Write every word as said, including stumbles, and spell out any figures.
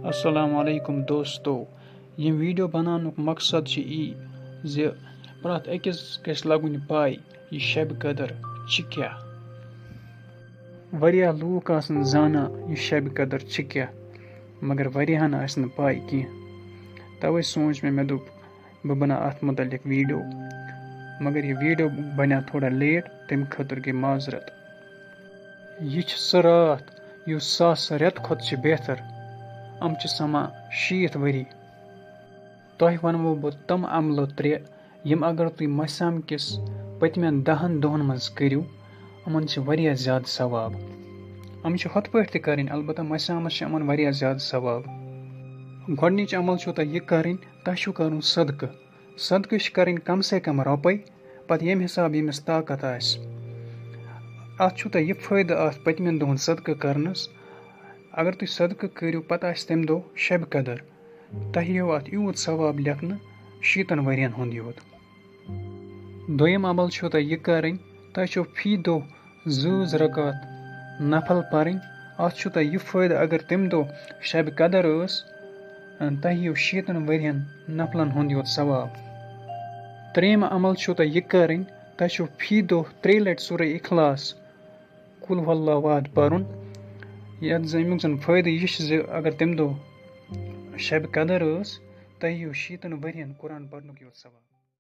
السلام علیکم دوستو، یِم ویڈیو بناونُک مقصد چھُ یی زِ پرٛٮ۪تھ أکِس گژھِ لگُن پاے یہِ شب قدر چھِ کیٛاہ۔ واریاہ لوٗکھ آسَن زانان یہِ شب قدر چھِ کیٛاہ، مگر واریاہَن آسہِ نہٕ پاے کینٛہہ۔ توے سوٗنٛچ مےٚ، مےٚ دوٚپ بہٕ بناو اَتھ مُتعلق ویڈیو، مگر یہِ ویڈیو بنیو تھوڑا لیٹ، تَمہِ خٲطرٕ گٔے معذرت۔ یہِ چھِ سۄ راتھ یُس ساسہٕ رٮ۪تہٕ کھۄتہٕ چھِ بہتر۔ یِم چھِ سَمان شیٖتھ ؤری۔ تۄہہِ وَنہٕ وو بہٕ تِم عملہٕ ترٛےٚ، یِم اگر تُہۍ ماہِ صیام کِس پٔتمٮ۪ن دَہَن دۄہَن منٛز کٔرِو، یِمَن چھِ واریاہ زیادٕ ثواب۔ یِم چھِ ہُتھ پٲٹھۍ تہِ کَرٕنۍ، البتہ ماہِ صیامَس چھِ یِمَن واریاہ زیادٕ ثواب۔ گۄڈٕنِچ عمل چھو تۄہہِ یہِ کَرٕنۍ، تۄہہِ چھُو کَرُن صدقہٕ۔ صدقہٕ چھِ کَرٕنۍ کم سے کم رۄپَے، پَتہٕ ییٚمہِ حساب ییٚمِس طاقت آسہِ۔ اَتھ چھُو تۄہہِ یہِ فٲیدٕ اَتھ پٔتمٮ۪ن دۄہَن صدقہٕ کَرنَس، اگر تُہۍ صدقہٕ کٔرِو، پَتہٕ آسہِ تَمہِ دۄہ شبِ قدر، تۄہہِ یِیو اَتھ یوٗت ثواب لیکھنہٕ، شیٖتَن ؤرِین ہُنٛد یوٗت۔ دوٚیِم عمل چھُو تۄہہِ یہِ کَرٕنۍ، تۄہہِ چھُو فی دۄہ زٕ زٕ رکعت نفل پَرٕنۍ۔ اَتھ چھُو تۄہہِ یہِ فٲیدٕ، اگر تَمہِ دۄہ شبِ قدر ٲس، تۄہہِ یِیو شیٖتَن ؤرِین نفلَن ہُنٛد یوت ثواب۔ ترٛیٚیِم عمل چھُو تۄہہِ یہِ کَرٕنۍ، تۄہہِ چھُو فی دۄہ ترٛیٚیہِ لَٹہِ سورہ اخلاص، قل هو الله احد پَرُن۔ یَتھ زَن، اَمیُک زَن فٲیدٕ یہِ چھُ زِ اگر تَمہِ دۄہ شبِ قدر ٲس، تۄہہِ یِیو شیٖتَن ؤرِین قرآن پَرنُک یوت ثواب۔